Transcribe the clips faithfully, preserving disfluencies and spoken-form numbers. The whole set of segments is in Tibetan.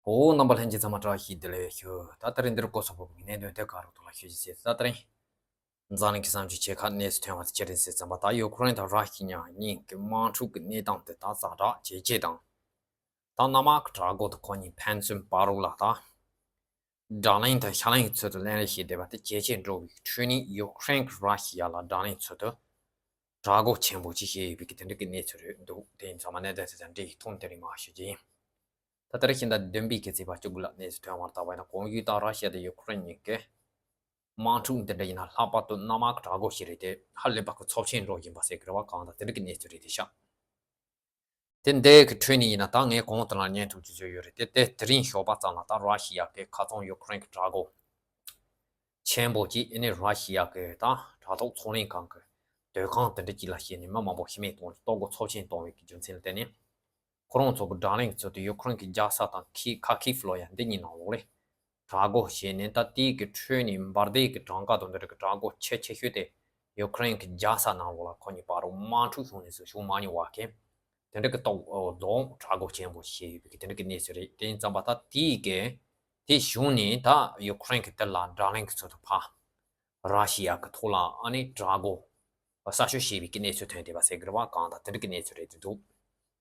འོ། རྣམ་པ་ལྷན་རྒྱས་ཚང་མ་བཀྲ་ཤིས་བདེ་ལེགས་ཞུ། ད་ད་རིང་འདིར་གོ་ས་ཕོབ་པའི་གནད་དོན་དེ་ག་རུ་ཐོག་ལ་ཞུ་ཞིག་ཟེར། ད་ད་རིང་འཛམ་གླིང་གི་བསམ་ཚུལ་ཆེ་ཁག་གནས་ཚུལ་ཐོན་པ་དེ་ཅི་རེད་ཟེར་ཙམ་པ། ད་ཡུ་ཁུ་རེན་དང་ར་ཤི་ཡ་གཉིས་ཀྱི་དམག་འཁྲུག་གི་གནས་སྟངས་དེ་ད་ཛ་དྲག་ཇེ་ཆེ་དང་། ད་གནམ་དམག་གི་དྲག་འགོ་དེ་ཁོ་གཉིས་ཕན་ཚུན་བར་རུ་ལ་ད་དྲག་གླེང་དང་ཤ་གླེང་གི་ཚུལ་དུ་ལན་རེ་བྱས་བསྡད་པ་དེ་ཇེ་ཆེ་འགྲོ་བའི་ཁྲོད་ནས་ཡུ་ཁུ་རེན་གྱིས་ར་ཤི་ཡ་ལ་དྲག་གླེང་ཚུལ་དུ་དྲག་འགོ་ཆེན་པོ་ཅིག་བྱས་ཡོད་པའི་དེ་འདྲ་གི་གནས་ཚུལ་རེད་འདུག་དེ་ཡིན་ཙང་མ་གནད་དོན་དེ་དང་འབྲེལ་ཡོད་ཐོག་དེ་རིང་མར་ཞུ་རྒྱུ་ཡིན། ད་ལྟར་ཤིང་རྟ་བདུན་པའི་གི་ཚེས་པ་བཅུ་དགུ་ལ་གནས་ཚུལ་ཐོན་པར་བལྟས་པ་ཡིན་ན། གོང་ཡུལ་དང་ར་ཤི་ཡ་དང་ཡུ་ཁུ་རེན་གཉིས་ཀྱི་དམག་འཁྲུག་འདི་འདྲ་ཡིན་ན་ལྷག་པར་དུ་གནམ་དམག་གི་དྲག་འགོ་ཞིག་རེད་དེ་ཧ་ལས་པ་གི་ཚབས་ཆེན་འགྲོ་བཞིན་པ་ཟེར་གི་རེད་བ། གང་ལྟར་དེ་འདྲ་གི་གནས་ཚུལ་རེད་དེ་ཤག་དེ་འདྲའི་གི་ཁྲོད་ནས་ཡིན་ན་ད་ངས་གོང་དུ་ལ་བརྙན་ཐུང་ཅིག་བཟོས་ཡོད་རེད་དེ། དེ་དེ་རིང་ཞོགས་པ་ཙམ་ལ་ད་ར་ཤི་ཡ་གི་ཁ་ཚོན་ཡུ་ཁུ་རེན་གྱི་དྲག་འགོ་ཆེན་པོ་ཅིག་ཨ་ནི་ར་ཤི་ཡ་གི་ད་དྲ་ཐོག་ཚོང་ལས་ཁང་གི་སྡོད་ཁང་དེ་འདྲ་ཅིག་ལ་བཤད་ནས་མི་མང་པོ་ཤི་རྨས་བཏང་ནས་ལྟོ་གོས་ཚབས་ཆེན་བཏང་བའི་གི་རྒྱུ་མཚན་ལ་བརྟེན་ནས། ཁོ་རང་ཚོ་གི་དྲག་གླེང་གི་ཚུལ་དུ་ཡུ་ཁུ་རེན་གྱི་རྒྱལ་ས་དང་ཁི་ཁ་ཁིབ་ལོ་ཡ་འདི་གཉིས་ནང་ལོགས་ལས་དྲག་འགོ་བྱས་ནས། ད་དེའི་གི་ཁྲོད་ནས་འབར་མདེལ་གྱི་གྲངས་ཀ་དང་འདི་འདྲ་གི་དྲག་འགོ་ཆེ་ཆེ་ཤོས་དེ་ཡུ་ཁུ་རེན་གྱི་རྒྱལ་ས་ནང་ལོགས་ལ་ཁོ་གཉིས་བར་རུ་དམག་འཁྲུག་བྱུང་ནས་བཟུང་བྱུང་མ་མྱོང་བ་གི་དེ་འདྲ་གི་ཏོག་རྫོང་དྲག་འགོ་ཆེན་པོ་བྱས་ཡོད་པའི་གི་དེ་འདྲ་གི་གནས་ཚུལ་རེད། དེ་ཡིན་ཙམ་པ་ད་དེའི་གི་དེ་བྱུང་ནས་ད་ཡུ་ཁུ་རེན་གྱི་དེ་ལ་དྲག་གླེང་གི་ཚུལ་དུ་ཕར་ར་ཤི་ཡ་གི་ཐོག་ལ་ཨ་ནི་དྲག་འགོ་གསར་ཤོག་བྱས་པའི་གི་གནས་ཚུལ་ཐོན་བསྡད་པ་ཟེར་གི་རེད་བ། གང་ལྟར་དེ་འདྲ་གི་གནས་ཚུལ་རེད་དེ་འདུག་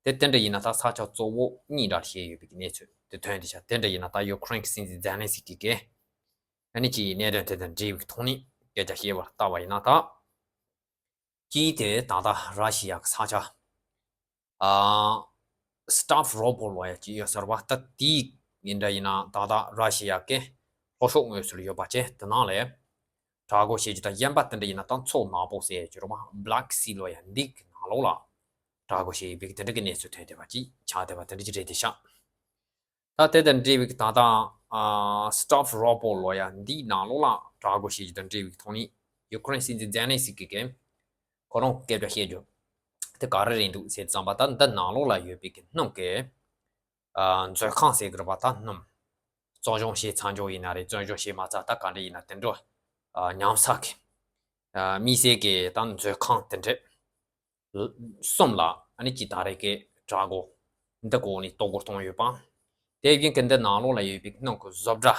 དེ་དེ་འདྲ་ཡིན་ན་ད་ས་ཆ་གཙོ་བོ་གཉིས་འདྲ་བཤད་ཡོད་པའི་གི་གནས་ཚུལ་དེ་ཐོན་བསྡད་ཤག་དེ་འདྲ་ཡིན་ན་ད་ཡུ་ཁུ་རེན་གྱི་སྲིད་འཛིན་ཛེ་ལན་སི་ཀི་གིས་ཨ་ནི་ཅིག་གནད་དོན་དེ་དང་འབྲེལ་བའི་ཐོག་ནས་སྐད་ཆ་བཤད་པར་བལྟས་པ་ཡིན་ན། ད་ཅིའི་ཐད་ད་ལྟ་ར་ཤི་ཡ་གི་ས་ཆ་ཨ་སི་ཊཱ་ཕི་རོ་པོ་ལོ་ཡ་ཅིག་ཡོད་ཟེར་བ། ད་དེའི་ཡིན་འདྲ་ཡིན་ན་ད་ལྟ་ར་ཤི་ཡ་གི་ལྷོ་ཕྱོགས་ངོས་སུ་ཡོད་པ་བྱས། དེ་ནང་ལ་དྲག་འགོ་བྱེད་རྒྱུ་དང་། གཞན་པ་དེ་འདྲ་ཡིན་ན་ད་མཚོ་ནག་པོ་ཟེར་རྒྱུ་རེད་བ། བྷི་ལེག་སི་ལོ་ཡ་འདི་གི་ནང་ལོགས་ལ་དྲག་འགོ་བྱེད་ཡོད་པའི་དེ་འདྲ་གི་གནས་ཚུལ་ཐོན་བསྡད་པ་ཅིག་ཆགས་བསྡད་པ་དེ་འདྲ་ཅིག་རེད་དེ་ཤག་ད་དེ་དང་འབྲེལ་བའི་ད་ལྟ་ཨ་སི་ཊཱ་ཕི་རོ་པོ་ལོ་ཡ་འདིའི་ནང་ལོགས་ལ་དྲག་འགོ་བྱེད་རྒྱུ་དང་འབྲེལ་བའི་ཐོག་ནས་ཡུ་ཁུ་རེན་སྲིད་འཛིན་ཛེ་ལན་སི་ཀི་གིས་ཁོ་རང་སྐད་ཆ་བཤད་རྒྱུ་དེ་ག་རེ་རེད་འདུག་ཟེར་ཙམ་པ། ད་འདི་ནང་ལོགས་ལ་ཡོད་པའི་གི་སྣུམ་གི་ཨ་མཛོད་ཁང་ཟེར་གི་རེད་པ། ད་སྣུམ་བཙོང་སྦྱོང་བྱས་ཚར་འཇོག་ཡིན་ན་རེད། བཙོང་སྦྱོང་བྱས་མ་ཚར་ད་ག་འདྲ་ཡིན་ན་དེ་འདྲ་ཨ་ཉམས་ས་གི་ཨ་དམིགས་བསལ་གི་ད་མཛོད་ཁང་དེ་འདྲ་གསུམ་ལ་ཨ་ནི་ཅིག་ད་རེས་ཀྱི་དྲག་འགོ་འདི་གོ་ནས་གཏོར་རྒོལ་གཏོང་ཡོད་པ། དེ་བཞིན་གྱི་འདི་ནང་ལོགས་ལ་ཡོད་པའི་སྣུམ་གྱི་བཟོ་གྲྭ་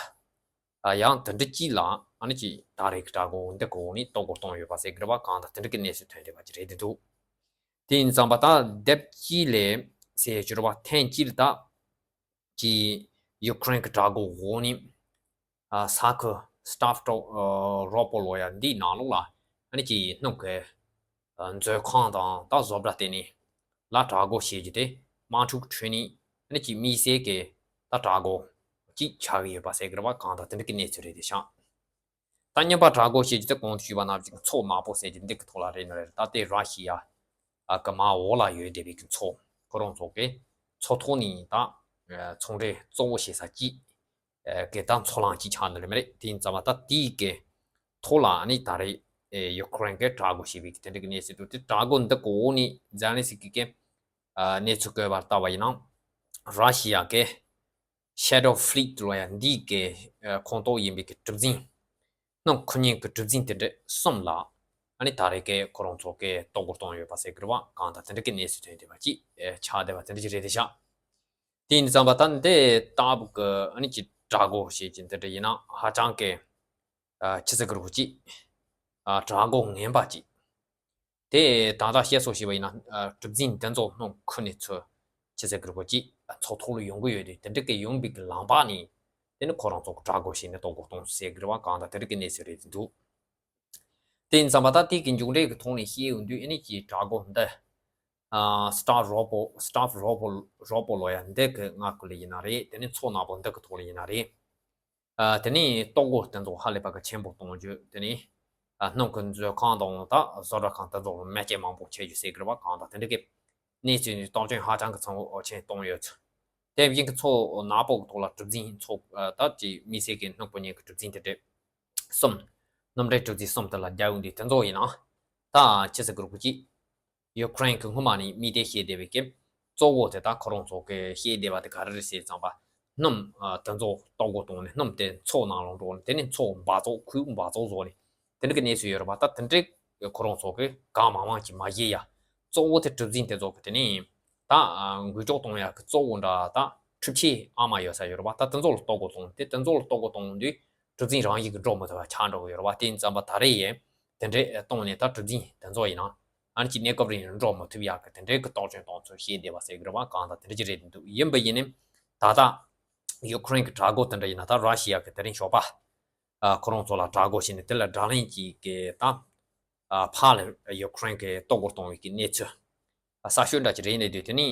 ཡང་དེ་འདྲ་གཅིག་ལ་ཨ་ནི་ཅིག་ད་རེས་ཀྱི་དྲག་འགོ་འདི་གོ་ནས་གཏོར་རྒོལ་གཏོང་ཡོད་པ་ཟེར་གི་རེད་པ། གང་ལྟར་དེ་འདྲ་གི་གནས་ཚུལ་ཐོན་བསྡད་པ་ཅིག་རེད་དེ་འདུག་དེ་ཡིན་ཙང་པ་ད་སྡེབ་གཅིག་ལས་ཟེར་གྱི་རེད་པ། ཐེངས་གཅིག་ལ་ད་ཀྱི་ཡུ་ཁུ་རེན་གྱི་དྲག་འགོ་འོག་ནས་ཨ་ས་ཁུལ་སི་ཊཱ་ཕི་རོ་པོ་ལོ་ཡ་འདིའི་ནང་ལོགས་ལ་ཨ་ནི་ཀྱི་སྣུམ་གྱི་ཨ་མཛོད་ཁང་དང་ད་བཟོ་གྲྭ་དེ་ནས་ལ་དྲག་འགོ་བྱེད་རྒྱུ་དེ་དམག་འཁྲུག་ཁྲོད་ནས་ཨ་ནི་ཀྱི་དམིགས་བསལ་གྱི་ད་དྲག་འགོ་ཅིག་ཆགས་ཀྱི་ཡོད་པ་ཟེར་གི་རེད་པ། གང་ལྟར་དེ་འདྲ་གི་གནས་ཚུལ་རེད་དེ་ཤག་ད་གཉིས་པ་དྲག་འགོ་བྱེད་རྒྱུ་དེ་གོང་དུ་ཞུས་པ་ནང་བཞིན་མཚོ་ནག་པོ་ཟེར་རྒྱུ་འདི་གི་ཐོག་ལ་རེད་ནི་རེད། ད་ལྟའི་ར་ཤི་ཡ་ཨ་གི་མར་འོག་ལ་ཡོད་བསྡད་པའི་གི་མཚོ། ཁོ་རང་ཚོ་གི་མཚོ་ཐོག་ནས་ད་ཨ་ཚོང་འབྲེལ་གཙོ་བོ་བྱེད་ས་གཅིག་ཨ་གི་ད་མཚོ་གླང་གཅིག་ཆགས་ནི་རེད་མ་རེད། དེ་ཡིན་ཙང་པ་ད་དེའི་གི་ཐོག་ལ་ཨ་ནི་ད་རེས་ཨ་ཡུ་ཁུ་རེན་གི་དྲག་འགོ་བྱས་པའི་གི་དེ་འདྲ་གི་གནས་ཚུལ་འདུག་དེ་དྲག་འགོ་འདི་གི་འོག་ནས་ཛེ་ལན་སི་ཀི་གི་ཨ་གནས་ཚུལ་བཀོད་པར་ལྟ་བ་ཡིན་ན། ར་ཤི་ཡ་གི་ཤེ་ཌོ་ཕི་ལིཊ་ལོ་ཡ་འདིའི་གི་ཨ་ཁོངས་གཏོགས་ཡིན་པའི་གི་གྲུ་གཟིངས། སྣུམ་ཁུར་མཁན་གྱི་གྲུ་གཟིངས་དེ་འདྲ་གསུམ་ལ་ཨ་ནི་ད་རེས་ཀྱི་ཁོ་རང་ཚོ་གི་གཏོར་རྒོལ་གཏོང་ཡོད་པ་ཟེར་གི་རེད་བ། གང་ལྟར་དེ་འདྲ་གི་གནས་ཚུལ་ཐོན་བསྡད་པ་ཅིག་ཨེ་ཆགས་བསྡད་པ་དེ་འདྲ་ཅིག་རེད་དེ་ཤག་དེ་ཡིན་ཙང་པ་ད་འདི་ལྟ་བུ་གི་ཨ་ནི་ཅིག་དྲག་རྒོལ་བྱེད་ཀྱི་འདི་འདྲ་ཡིན་ན་ཧ་ཅང་གི་ཨ་ཆི་ཟེར་གི་རེད་བ། ཅིག་ཨ་དྲག་རྒོལ་ངན་པ་ཅིག་དེ་ད་ལྟ་བཤད་སྲོལ་ཞིག་པ་ཡིན་ན་ཨ་གྲུ་གཟིངས་འདི་ཚོ་སྣུམ་ཁུར་ནས་ཚུར་ཆི་ཟེར་གི་རེད་བ། ཅིག་མཚོ་ཐོག་ལ་ཡོང་གི་ཡོད་དུས་དེ་འདྲ་གི་ཡོང་བའི་གི་ལམ་བར་ནས་དེ་ནི་ཁོ་རང་ཚོ་གི་དྲག་རྒོལ་བྱས་ནས་གཏོར་རྒོལ་གཏོང་ཟེར་གི་རེད་བ། གང་ལྟར་དེ་འདྲ་གི་གནས་ཚུལ་རེད་འདུག་དེ་ཡིན་ཙང་པ་ད་དེ་གི་མཇུག་འབྲས་ཀྱི་ཐོག་ནས་བཤད་ཡོང་དུས་ཨ་ནི་ཀྱི་དྲག་རྒོལ་འདི་ཨ་སི་ཊཱ་རོ་པོ་སི་ཊཱ་ཕི་རོ་པོ་རོ་པོ་ལོ་ཡ་འདི་གི་མངའ་ཁུལ་ལ་ཡིན་ན་རེད། དེ་ནི་མཚོ་ནག་པོ་འདི་གི་ཐོག་ལ་ཡིན་ན་རེད། ཨ་དེ་ནས་གཏོར་རྒོལ་དེ་ཚོ་ཧ་ལས་པ་གི་ཆེན་པོ་གཏོང་རྒྱུ། དེ་ནས་ཨ་སྣུམ་གི་མཛོད་ཁང་དང་ད་བཟོ་གྲྭ་ཁང་དེ་ཚོ་ལ་མེ་ལྕེ་མང་པོ་མཆེད་རྒྱུ་ཟེར་གི་རེད་བ། གང་ལྟར་དེ་འདྲ་གི་གནས་ཚུལ་ནི་སྟོབས་ཆེན་ཧ་ཅང་གི་ཚང་བོ་ཆེན་གཏོང་ཡོད་ཚུལ། དེ་བཞིན་གི་མཚོ་ནག་པོ་གི་ཐོག་ལ་གྲུ་གཟིངས་མཚོ་ཨ་ད་ཅིག་དམིགས་བསལ་གི་སྣུམ་པོ་ཉིད་ཀྱི་གྲུ་གཟིངས་དེ་འདྲ་གསུམ། སྣུམ་འདྲེན་གྲུ་གཟིངས་གསུམ་དེ་ལ་རྒྱག་ཡོང་དུས་དེ་ཚོ་ཡིན་ན་ད་ཆི་ཟེར་གི་རེད་བ། ཅིག་ཡུ་ཁུ་རེན་གྱི་སྔོན་མ་ནས་དམིགས་གཏད་བྱས་བསྡད་པའི་གི་གཙོ་བོ་དེ་ད་ཁོ་རང་ཚོ་གི་བཤད་བསྡད་པ་དེ་ག་རེ་རེད་ཟེར་ཙམ་པ། སྣུམ་ཨ་དེ་ཚོ་གཏོར་རྒོལ་གཏོང་ནས་སྣུམ་དེ་མཚོ་ནང་ལ་འགྲོ་ནས་དེ་ནས་མཚོ་འབག་བཙོག་ཁུལ་འབག་བཙོག་བཟོ་ནས་དེ་འདྲ་གི་གནས་ཚུལ་ཡོད་རེད་པ། ད་དེ་འདྲའི་ཁོ་རང་ཚོ་གི་གང་མང་མང་ཅིག་མ་བཤད་ཡ། གཙོ་བོ་དེ་གྲུ་གཟིངས་དེ་ཚོ་གི་དེ་ནས་ད་ཨ་འགུལ་སྐྱོད་གཏོང་ཡ་གི་གཙོ་བོ་འདྲ་ད་ འཁྲུག་ཆེ་ཨ་མ་ཡོད་ས་ཡོད་རེད་བ། ད་དེ་ཚོ་ལ་གཏོར་རྒོལ་གཏོང་དེ་དེ་ཚོ་ལ་གཏོར་རྒོལ་གཏོང་དུས་གྲུ་གཟིངས་རང་བཞིན་གྱི་འགྲོ་མི་ཐུབ་པ་ཆགས་འགྲོ་གི་ཡོད་རེད་བ། དེ་ཡིན་ཙམ་པ་ད་རེས་ཡས་དེ་འདྲས་གཏོང་ནས་ད་གྲུ་གཟིངས་དེ་ཚོ་ཡིན་ན་ཨ་ནི་ཅིག་གནས་སྐབས་རིང་འགྲོ་མི་ཐུབ་ཡག་གི་དེ་འདྲས་ཀྱི་གཏོར་སྐྱོན་གཏོང་ཚུལ་བཤད་བསྡད་པ་ཟེར་གི་རེད་བ། གང་ལྟར་དེ་འདྲས་ཅིག་རེད་འདུག་ཡིན་པ་ཡིན་ནའི་ད་ལྟ་ཡུ་ཁུ་རེན་གྱི་དྲག་རྒོལ་དེ་འདྲ་ཡིན་ན་ད་ར་ཤི་ཡ་གི་དེ་རིང་ཞོགས་པ། ཨ་ཁོ་རང་ཚོ་ལ་དྲག་རྒོལ་བྱས་ནས་དེ་ལ་དགྲ་ལན་གྱིས་ཀྱི་ད་ཨ་ཕར་ལ་ཡུ་ཁུ་རེན་གྱི་གཏོར་རྒོལ་གཏོང་བའི་གི་གནས་ཚུལ་ཨ་གསར་ཤོས་འདྲ་ཅིག་རེད་ནས་དུས་དེ་ནི་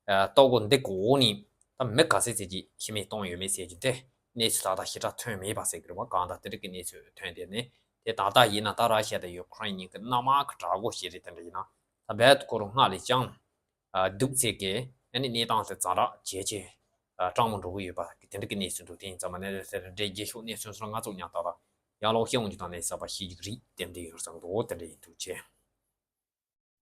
ཨ་གཏོར་རྒོལ་འདི་གི་འོག་ནས་ད་མི་ག་ཚད་ཚད་ཀྱིས་ཤི་རྨས་བཏང་ཡོད་མེད་ཟེར་རྒྱུ་དེ་གནས་ཚུལ་ད་ལྟ་ཞེ་དྲག་ཐོན་མེད་པ་ཟེར་གི་རེད་བ། གང་ལྟར་དེ་རིགས་ཀྱི་གནས་ཚུལ་ཐོན་དེ་ནས་དེ་ད་ལྟ་ཡིན་ན་ད་ར་ཤི་ཡ་དང་ཡུ་ཁུ་རེན་གཉིས་ཀྱི་མནའ་མ་གི་དྲག་རྒོལ་བྱེད་རེས་དེ་འདྲ་ཡིན་ན་ད་རྦད་དེ་ཁོ་རང་སྔར་ལས་ཀྱང་། སྡུག་ཚད་ཀྱི་ཨ་ནི་གནས་སྟངས་དེ་ཛ་དྲག་ཇེ་ཆེ་སྤྲང་མོ་འགྲོ་གི་ཡོད་པ་དེ་འདྲ་གི་གནས་ཚུལ་འདུག་དེ་ཡིན་ཙང་མ་ནས་ཟེར་འདྲའི་རྗེས་ཕྱོགས་གནས་ཚུལ་སོགས་ང་ཚོ་ཉག་ཏག་ལ་ཡང་ལོག་ཤེས་འོང་རྒྱུ་དང་ནས་གསར་པ་ཤེས་རྒྱུ་རིགས་ཏན་ཏན་ཡོད་བསམ་འདུག་དེ་འདྲ་ཡིན་འདུག་ཅེས།